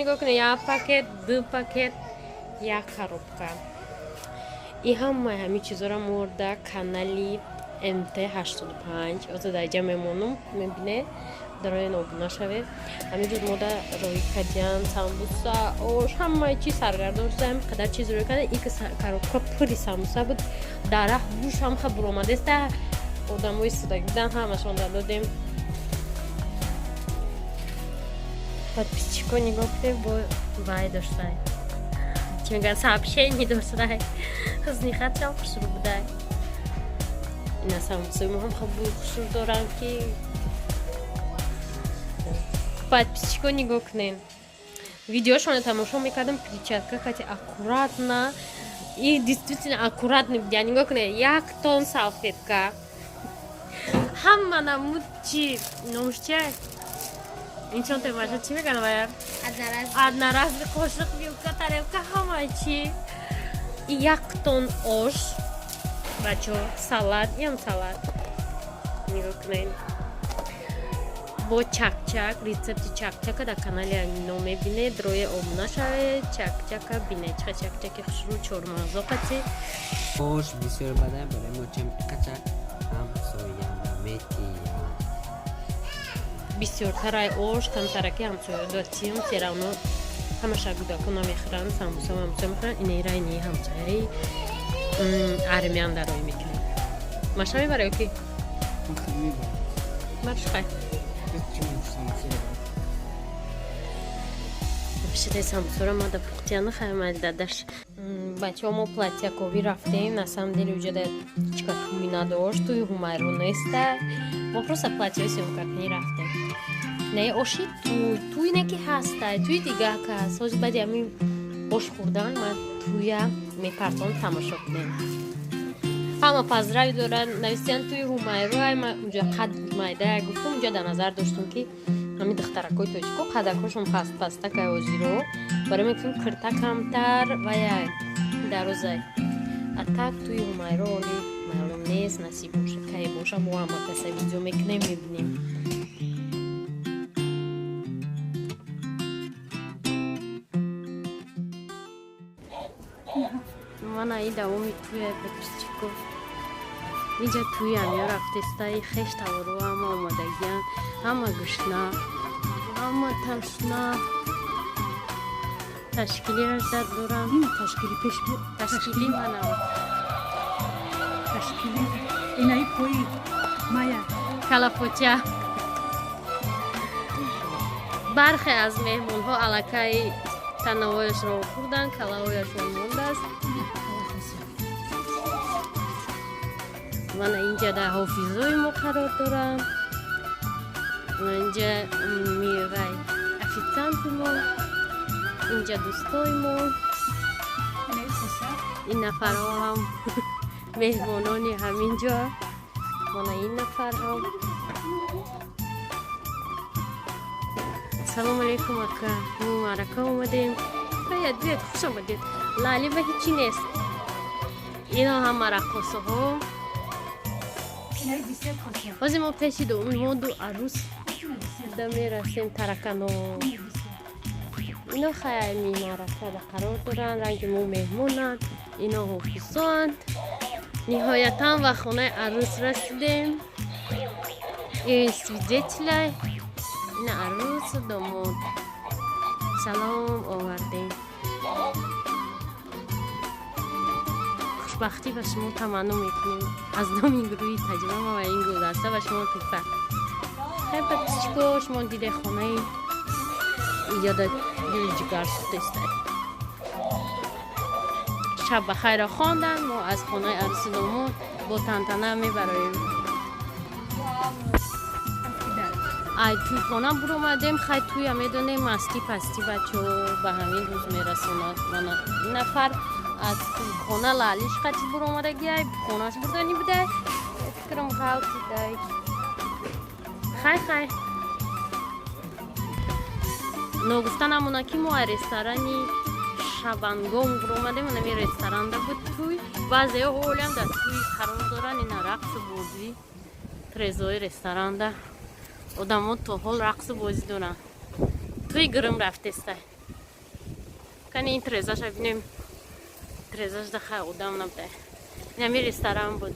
Нигоҳ кунед, як пакет, ду пакет, як коробка. И ҳамаи ҳамин чизоро мо дар канали МТ 85 озо дар ҷа мемонам, мебинед, дароен, обуна шавед. Ҳамин рӯз мода роҳӣ кардиян самбуса, ош, ҳамаи чиз саргардон шуда, ҳамин қадар чиз роҳӣ кардан. Ик коробка пури самбуса буд. Дарах гӯш ҳамха буромадеста, одамои истодагӣ будан, ҳамашон додем. Подписчико, нигоҳ кунед, бо вай доштай, чӣ мегӯянд, сообщение доштай. Ҳусни хатшам хушрӯ будай. Ина самбусаи мо ҳам хел бӯи хушрӯ доранд, ки подписчико, нигоҳ кунед, видеошонро тамошо мекардам, перчатка кати, аккуратно и действительно аккуратно будя. Нигоҳ кунед, як тон салфетка, ҳама намуд чи, номш чия, инчон темаша, чӣ мегӯянд вая, одноразовый, қошиқ, вилка, тарелка, ҳама чи, и як тон ош, бачо, салат, ям салат, нигоҳ кунед, бо чакчак. Рецепти чакчака дар канали Амино мебинед, роя обуна шавед, чакчака бинед, чӣ чакчаки хушрӯ, чормағзо қати. Ош бисёр бадай, барои мо чем қача ҳамсояда метиям. Бисёртарай ош, камтараки ҳамсояда тиям, всё равно ҳамаша гудако намехӯранд, самбуса мамбуса мехӯранд. Инаи райни ҳамсояи армян дарои мекунем. Маша мебара ё ки маршхай? Вообще-то самбусаро ма да пухтияна хаймали дадаш. Бачаҳо, мо платьяковӣ рафтем. На самом деле уҷада ҳичка тӯй надошт, тӯи Ҳумайро неста. Мо просто платьяҳои съёмкакунӣ рафтем. Не оши тӯй, тӯй не ки ҳастай, тӯи дига кас. Ҳозир баъди ҳамин ош хӯрдан ман тӯя мепартом, тамошо кунем. Ҳама поздравить доранд, нависиян тӯи Ҳумайро. Ма унҷа қад майда гуфтам, унҷа дар назар доштум, ки ҳамин духтаракҳои тоҷико қадакҳошон паст пастакай озиро, барои мегуфтем кирта камтар ва як дарозай. А так тӯи Ҳумайро оли маълум нест, насиб боша, кай боша, мо ҳама каса видео мекунем, мебинем. Мана и давоми тӯя, подписчико. Инҷа тӯям ё рафтестаи, хеш таворо ҳама омадагиян, ҳама гушна, ҳама ташна. Ташкили раждат дорам. Ташкили пеш. Ташкили мана. Ташкили инаи пои мая. Калафоча. Бархе аз меҳмонҳо аллакай танаҳояшро хӯрданд, калаҳояшон мондааст. Мана инҷа дар ҳофизои мо қарор доранд, инҷа мевай официанти мо, инҷа дӯстои мо, ин нафарҳо ҳам меҳмонони ҳамин ҷо. Мана ин нафар ҳам. Салому алейкум, ака, мо маърака омадем. Биёед, биёед, хуш омадед. Лаъли ба ҳичи нест. Ино ҳама раққосаҳо. Ҳозир мо пеши домоду арӯс да мерасем. Таракано ино хаями маъракада қарор доранд, ранги мо меҳмонанд, ино ҳофизоанд. Ниҳоятан ба хонаи арӯс расидем. И свидетеля ина арӯсу домод салом овардем. Хушбахтӣ ба шумо таманно мекунем аз номи гурӯҳи таҷриба ва ин гулдаста ба шумо туҳфа. Хай, подписчико, шумо диде, хонаи иҷода дили ҷигар сӯхтестай. Шаб ба хайро хондан, мо аз хонаи арӯси домод бо тантана мебароем. Ай тӯйхона буромадем. Хай, тӯя медонем, мастӣ пастӣ, бачо, ба ҳамин рӯз мерасонад. Мана ин нафар аз хона лаълиш қати буромадагиай, хонаш бурданӣ будай, фикрам ғалтидай. Хай, хай, ногуфта намона, ки мо ай ресторани шабангом буромадем. Анами ресторанда буд тӯй. Баъзеҳо ҳолиам дар тӯй қарор доранд. Ина рақсу бозӣ, трезои ресторанда одамо то ҳол рақсу бозӣ доранд. Тӯи гирим рафтестай. Кани, ин трезаша бинем. Трезаш да хай одам набуда. Инами ресторан буд.